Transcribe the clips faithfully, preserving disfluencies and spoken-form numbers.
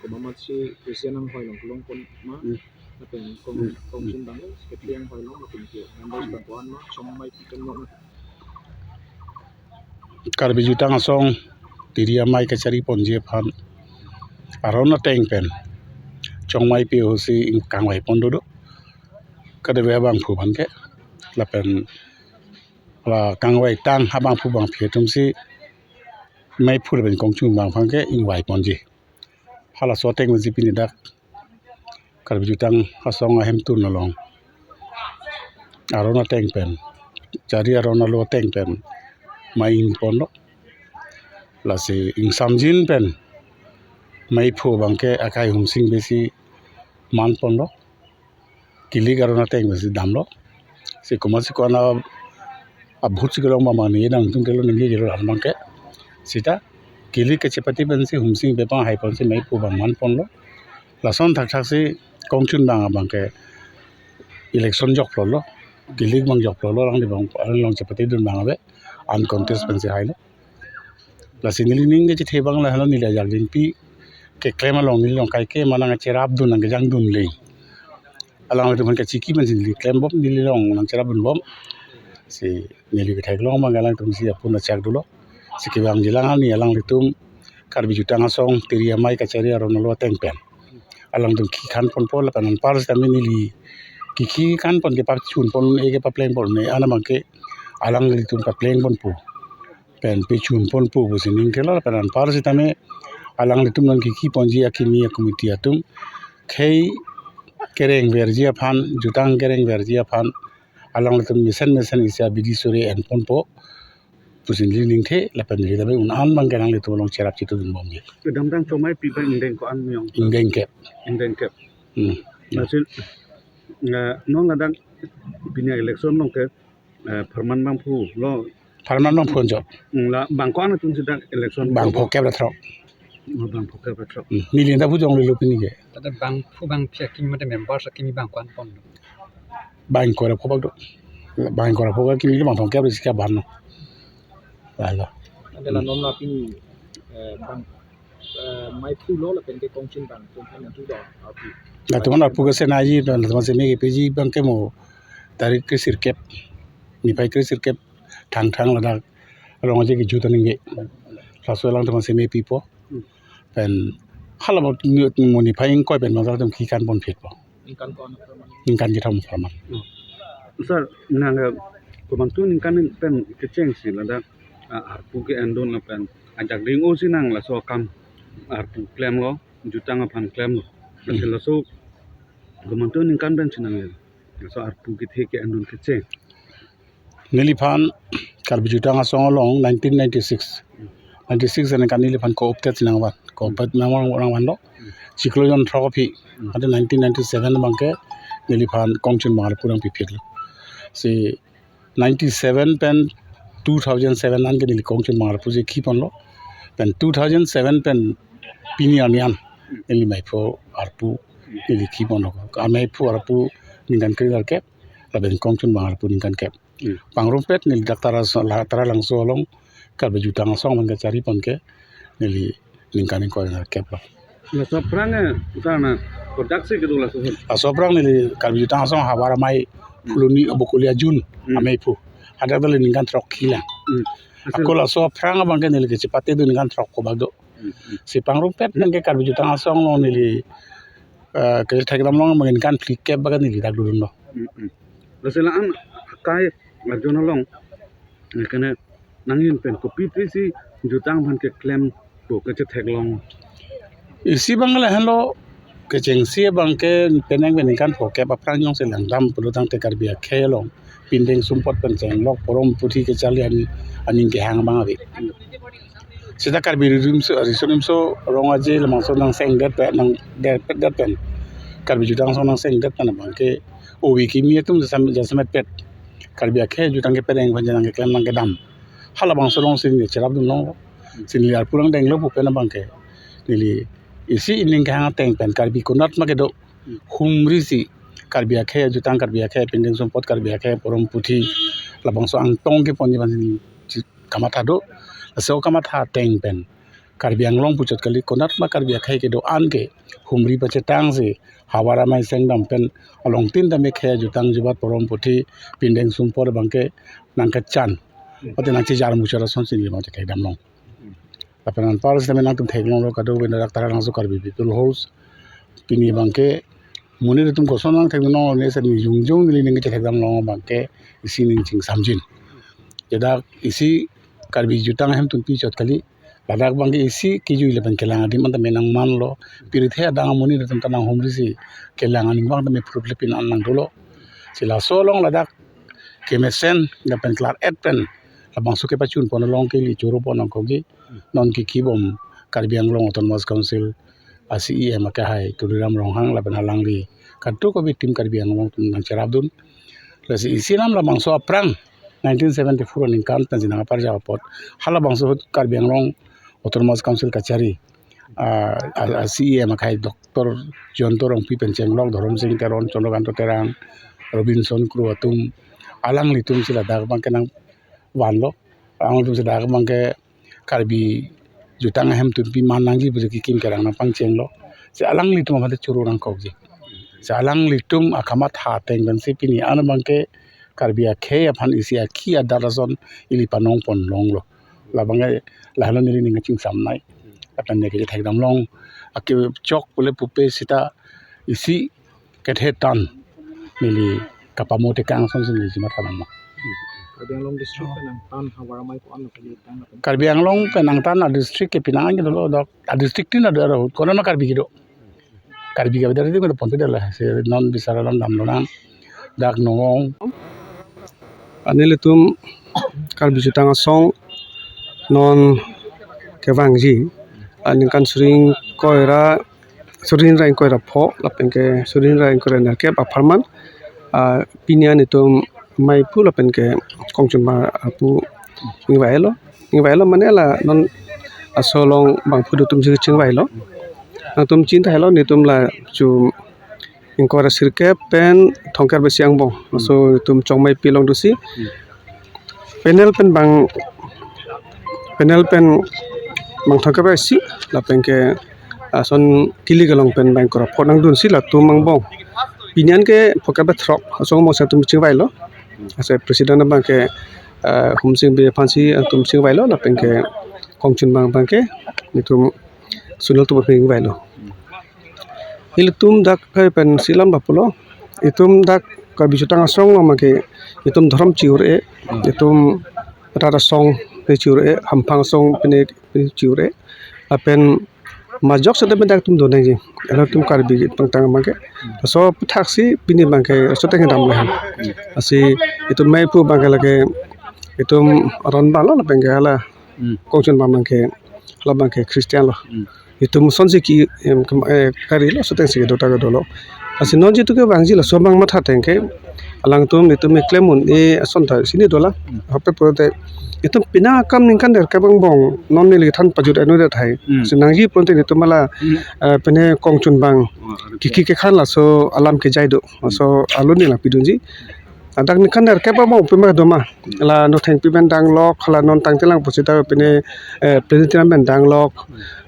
Komat si Christian anghoi along kelong pon ma, Hmm. lapen kong, Hmm. kongchun abang, Hmm. Secretary anghoi along, lapen ke members abang ko-an ma, chongmai pi pen lo na. Karbi Jutang Asong tiri amei kachari ponji aphan aron ateng pen chongmai pi ahutsi ing kangvai pon dodo. Kadokave abangphu abangke lapen la kangvai tang abangphu abangphi atumsi meiphu lapen kongchun abang aphan ke ingvai ponji. Halaso ateng pensi pini dak Karbi Jutang Asong ahemtun along aron ateng pen, chari aron alo ateng pen mei ing ponlo. Lasi ingsamjin pen meiphu abangke akai Humsing Bey si man ponlo. Kilik aron ateng pensi damlo. Si komat si ko-an a, abhut si kelong abang neli nangtum kelo, neli kelo abangke. Seta kilik kachepate pensi Humsing Bey panghai ponsi meiphu abang man ponlo. Lason thakthak si kongchun abang abangke election joklo lo. Kilik abang joklo lo, alangli abang, along chepatedun abang ave, uncontest pensi hailo. Lasi neli ning kachethe abang lahelo, neli ajak jengpi keklem along neli along kaike ma nangcherapdun, nangkejangdun le. Alanglitum aphan kachiki pensi neli klembom, neli along nangcherapdunbom. Si neli ketheklong abang alangtum si apun achak dolo. Si kevangjilang ani alanglitum Karbi Jutang Asong tiri amei kachari aron alo ateng pen alangtum kikhan ponpo lapen anpar sitame neli kikhan pon ke pachun pon-e ke papleng pon-e ana abangke alanglitum papleng ponpo pen pachun ponpo pusi ning thelo. Lapen anpar sitame alanglitum nangkiki ponji akimi a-committee atum khei kereng verji aphan, jutang kereng verji aphan alanglitum mesen mesen isi abidi suri en ponpo pusi neli ning the. Lapen neli tame un-an abangke alanglitum along cherap chetudunbomji. Kedamtang chongmai pi abang ingdeng ko-an miyong? Ingdeng kep. Ingdeng kep. Hmm. Lasi, eh, non ladak pini election along ke, eh, pharman abangphu lo. Pharman abangphu anjo. Hmm, la bang ko-an atum si dak election? Bang phokep ra throk. Oh, bang phokep ra throk. Hmm. Neli ta pu jonglelo pini ke. Tata bangphu abangphi akimi mate members akimi bang ko-an ponlo? Bang ingkoi ra pho bak do. Bang ingkoi ra pho akimi lo, bang phokep ra isi ke abang lo. Lalo. Ante la non la pini, eh, bang, eh, meiphu lo lapen ke kongchun abang atum aphan nangthu do, arpu? Latum aphan arpu ke senaji, latum aphan seme kepeji abangke mo tarik kre sirkep, niphai kre sirkep Thangthang ladak Rong Aje kejut aningve. Laso alangtum aphan seme pipo. Hmm. Pen hala mo niphai ingkoi pen bang alangtum kikhan ponphitpo. Ningkan ko-an apharman? Ningkan kethom apharman. Hmm. Sir, nang, eh, komantu ningkan pen kechengsi ladak, ah, arpu ke-endun lapen ajak ding-o si nang laso akam arpu klemlo, jutang aphan klemlo. Hmm. Lasi laso komantu ningkan pensi nang laso arpu kethe ke-endun kecheng? Neliphan Karbi Jutang Asong along nineteen ninety-six, ninety-six aningkan neliphan ko-opted nangvan, ko-opted nangvan, nangvanlo. Chiklo jon throk aphi, ante nineteen ninety-seven abangke neliphan kongchun abang arpu nangpiphitlo. Si ninety-seven pen two thousand seven an ke neli kongchun abang arpu si khi ponlo. Pen two thousand seven pen pini arni an neli meiphu arpu neli khi ponlo. Ameiphu arpu ningkan kre-nerkep, lapen kongchun abang arpu ningkan kep. Hmm. Pangrumpet neli dak Tara, la Taralangso along Karbi Jutang Asong abang kachari pon ke neli ningkan ingkoi-nerkep lo. Laso aphrang, eh, utar na kodak si kedo laso aphrang? Laso aphrang neli Karbi Jutang Asong havar amei, hmm, Phuloni Bokoli Ajun, hmm, ameiphu. Hadak dali ningkan throk khi lang. Hmm. Ako laso aphrang abangke neli kachepatedun ningkan throk ko bak do. Hmm, hmm. Si pangrumpet nangke Karbi Jutang Asong along neli, eh, kethekdam long abang ningkan phlikep abang neli dak dodunlo. Hmm, hmm. Lasi la-an akai arjon along, eh, kene nangin pen kopi pusi jutang aphan keklempo kachetheklong? Isi abang lahenlo, kechengsi abangke penang pen ningkan phokep aphrang jongsi langdam pulo tangte Karbi akhei along pindeng sumpot pen chenglok porom puthi kacharli ani aning kehang abang ave. Seta Karbi Riso Nimso, Riso Nimso Rong Aje labangso nangsengdet pen, nangdetpetdet pen, Karbi Jutang Asong nangsengdet pen abangke ove kimi atum jasam, jasemetpet Karbi akhei jutang kepereng pen nangkeklem nangkedam. Halabangso alongsi neli cherapdunlo. Si neli arpu nangdenglo pu pen abangke neli isi ining kehang ateng pen Karbi konat ma kedo, humrisi Karbi akhei ajutang, Karbi akhei apindeng sumpot, Karbi akhei aporom puthi, labangso angtong keponji abang neli kamatha do. Laso kamatha ateng pen Karbi Anglong puchot kali, konat ma Karbi akhei kedo-an ke humri pachetang si havar amei sengdam pen alongtin tame khei ajutang jubat porom puthi pindeng sumpor abangke nangkachan. Pati nangchejar muchar ason si neli abang chethekdam long. Lapen anpar sitame nangtum theklonglo, kadokave dak Taralangso Karbi People Halls. Pini abangke monit atum koson nangthek nong ne seni jongjong neli ning chethekdam long abangke isi ning chingsamjin. Ladak isi Karbi jutang ahem tumpi chot kali. Ladak abangke isi kejui lapen kelang adim anta menang manlo. Pirthe adang amonit atum ta nanghumri si kelang aning abang tame phuruphle pin an nangdolo. Si laso along ladak kemesen lapen klar-et pen labangso kepachun pon along ke ili choro pon nangkokji. Non kiki bom Karbi Anglong Autonomous Council a C E M akehai Tuliram Ronghang lapen alangli kadokave team Karbi Anglong atum nangcherapdun. Lasi isi alam labangso aphrang nineteen seventy-four aningkan pen jinang aparjap apot halabangso ahut Karbi Anglong Autonomous Council kachari, ah, a, a C E M akehai Doctor Jayanta Rongpi pen chenglok Dhorom Sing Teron, Chandrakanta Terang, Robinson Kro atum, alanglitum si ladak abangke nangvanlo. Alanglitum si ladak abangke Karbi jutang ahem tumpi man nangji pusi kikim kerang nangpangchenglo. Si alanglitum aphan ta choro nangkokji. Si alanglitum akamatha ateng pensi pini an abangke Karbi akhei aphan isi akhi adat ason ili panong pon longlo. Labangke lahelo neli ning chingsamnei. Lapen neke chethekdam long. Akechok pule pupe sita isi kethe tan neli kapamo tekang ason si neli jimat halang ma. Karbi Anglong district pen nangtan havar amei ko-an lo kali tang lapen Karbi Anglong pen nangtan a district ke pinang an dolo, dak a district tin ado aro kono ma Karbi kedo. Karbi ke bidar itu kedo ponte dala si non bisar alam damlo nang dak nongong. Nelitum Karbi jutang asong non kevangji aningkan suri ingkoi ra, suri hini ra ingkoi ra pho lapen ke suri hini ra ingkoi ra nerkep apharman, ah, pini an itum meiphu lapen ke Kongchunbang apu ingvailo. Ingvailo mane la non aso along bangphu atum si chingvailo. Nangtum chinta helo, nelitum la chu ingkoi ra sirkep pen thomkep ra isi angbong. So itum chongmei pilong dosi. Panel pen bang, panel pen bang thomkep ra isi lapen ke ason kili kelong pen bang ingkoi ra pho nangdunsi latum angbong. Pini an ke phokep ra throk asong angbong si itum chingvailo. Ase president abangke, eh, Humsing Bey aphansi itum chingvailo lapen ke Kongchunbang abangke itum Sunil Tubo aphan ingvailo. Ilitum dak kai pensi alam ba pulo. Itum dak Karbi jutang asong lo make itum dhorom chi-ur-e, itum rat asong pe chi-ur-e, hamphang asong pine pe chi-ur-e. Lapen majok seta pen dak itum do nangji. Ilitum Karbi pangthang abangke. Laso aputhaksi pini abangke laso ateng dam lahen. Lasi itum meiphu abangke lake itum aron abang lo lapen ke hala Hmm. Kongchunbang abangke, hala abangke Christian lo. Hmm. Itum asonsi ke, em, kem-, eh, karilo, laso ateng si kedo ta kedolo. Lasi non jitu kevangji laso abang matha ateng ke, alangtum itum keklem un-e ason ta si neli dolang. Hmm. Hope pulote itum pini akam ningkan nerkep angbong non neli than pajut anu det hai. Hmm. Si nangji pulote itum hala, Hmm. eh, pine Kongchunbang Hmm. kiki kekhan laso alam kejai do. Laso alun neli pidunji. Ladak ningkan nerkep angbong pima doma. La Nothengpi pen danglok, la non Tangtelang pusita pine, eh, Plenitram pen danglok.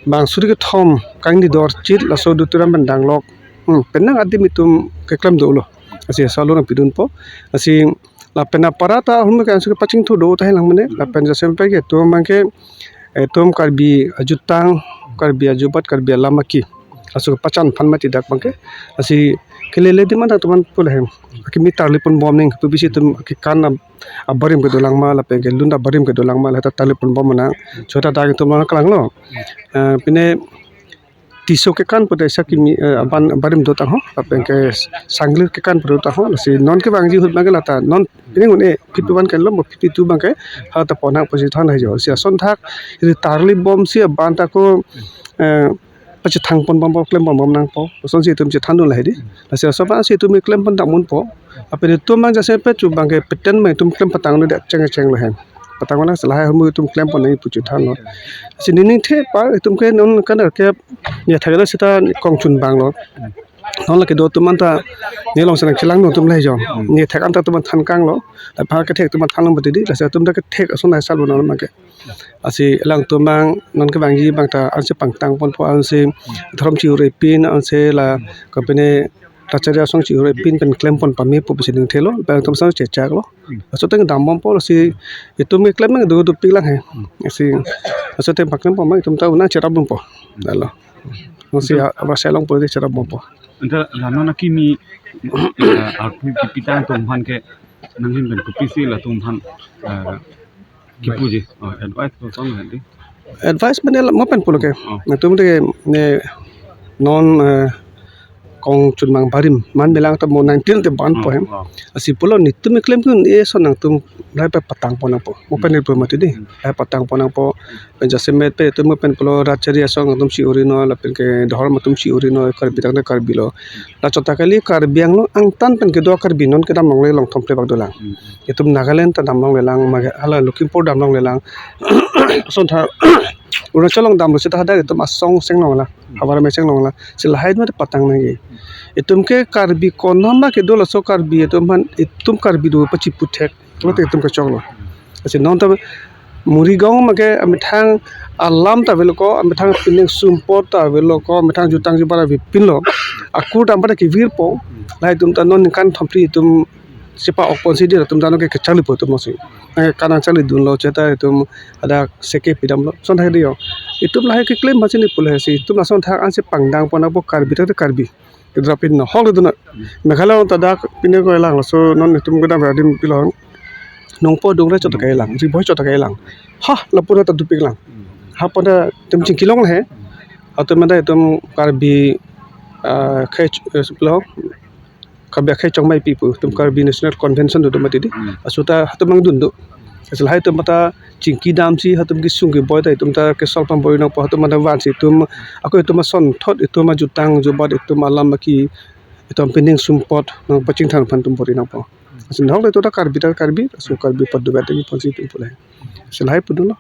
Bang suri kethom kangni dorchit laso Duturam pen danglok. Hmm, penang adim itum keklem dolo. Lasi laso alun nangpidunpo. Lasi lapen apara ta ahum ke ansi kepachingthu do tahai lang mane. Lapen jasemet ke itum abangke, eh, itum Karbi ajutang, Karbi ajubat, Karbi alam aki. Laso kepachan aphan mati dak abangke. Lasi kelele adim anta tuman pule hem. Akimi tarli ponbom ning, pu bisi itum kekan ab-, abarim kedolang ma, lapen ke lun abarim kedolang ma, la ta tarli ponbom nang. Chota dak itum nangkelanglo. Eh, pine Tisso kekan pute isi akimi, eh, aban abarim dotang ho, lapen ke sanglir kekan pute dotang ho, lasi non kevangji ahut abangke la ta, non pini un-e, fifty one kelong, fifty two abangke, ha ta pon nang pusi than hai jo. Si ason thak, ili tarli bomsi aban ta ko, eh, pachethang ponbom, klem ponbom nangpo. Asonsi itum chethandun lahai di. Lasi ason abangsi itum klem pon dam unpo. Lapen itum abang jasemet chu abangke peten ma itum klem patang un-e det cheng cheng lahen. Patang un-e lahai ahormu itum klem pon nangji pu chethanlo. Si ningning the apar itum ke non kan ke ya thakela seta Kongchunbang lo. Non lake do atum anta ne along si nangchelangdun atum lahei jo. Ne thek anta atum than kanglo. Lapen kethek atum than long pati di. Lasi atum ta kethek ason hai sal bonon make. Lasi alangtum abang non kevangji abang ta ansi pangtang ponpo, ansi dhorom chi-uri pin, ansi la kapine Rachari Asong chi-uri pin pen klem pon pame pu pusi ning thelo, abang atum sang chechak lo. Laso ateng dambompo, lasi itum keklem nang do dopik lang he. Lasi laso ateng paklem pon mang itum ta unang cherap bompo. Lalo. Lasi Itum a-, abang selong pon di cherap bompo. Anta la non akimi, eh, arpu kipitang atum aphan ke nanghin pen kopisi latum aphan, eh, kipuji. Oh, advice ko song hadi. Advice mane la mo pen pulo ke. Oh. Nangtum de ne non, eh, kong chunmang barim man bilang ta mo nineteen te ban po hem. Oh, oh. Lasi pulo netum klemkun eson nangtum lahei pen patang pon nangpo. Mo pen Hmm. pu mati di. Hmm. Lahei patang pon nangpo. Pen jasemet pen itum mo pen pulo Rachari Asong atum chi-uri noi, lapen ke dhorom atum chi-uri noi, Karbi tang ta Karbi lo. Lachot ta kali Karbi Anglong angtan pen kedo Karbi non kedam longle along thomple bak dolang. Hmm. Itum Nagaland ta dam longlelang, Megha-, hala Lakhimpur dam longlelang. Ason tha Arunachal along damlo seta hadak itum asong seng longla, havar me seng longla. Si lahei mate patang nangji. Itum ke Karbi konama kedo laso Karbi itum aphan itum Karbi do pachiputhek. Itum te itum kechoklo. Lasi non ta Morigaon make amethang alam ta avelo ko, amethang pining sumpot ta avelo ko, amethang jutang jubat avepinlo. Akur dam pada kevirpo. Lahei itum ta non ningkan thomphli itum chepa-ok ponsi di atum ta non ke kecharlipo itum mosi. Eh, kanang charlidunlo seta itum hadak seke pidamlo. Ason tha di yo. Itum lahei keklem aphansi ne pulo he si. Itum lason tha ansi pangdang pon nangpo Karbi ta Karbi. Kedra pin no hok le duna. Meghalaya ta dak pine ko elang laso non itum kedam radim pilong. Nongpo Dongre chot ta elang, Ri Bhoi chot ta elang. Ha, lapu ta dopik lang. Ha pon ta itum chingki long he. Atum mada itum Karbi, ah, khai ch-, eh, lo. Karbi akhei chongmai pi pu itum Karbi National Convention do mati di. Hmm. Laso ta hatum nangdun do. Lasi lahei itum ta chingki damsi hatum kesung keboi ta itum ta kesol pon bor-i nangpo, hatum ta vansi itum ako itum asonthot itum ajutang jubat itum alam aki itum pining sumpot nangpachingthang aphan itum bor-i nangpo. Lasi nahok le itum ta Karbi ta Karbi, laso Karbi apot do bete ponsi itum pulo. Lasi lahei pudunlo.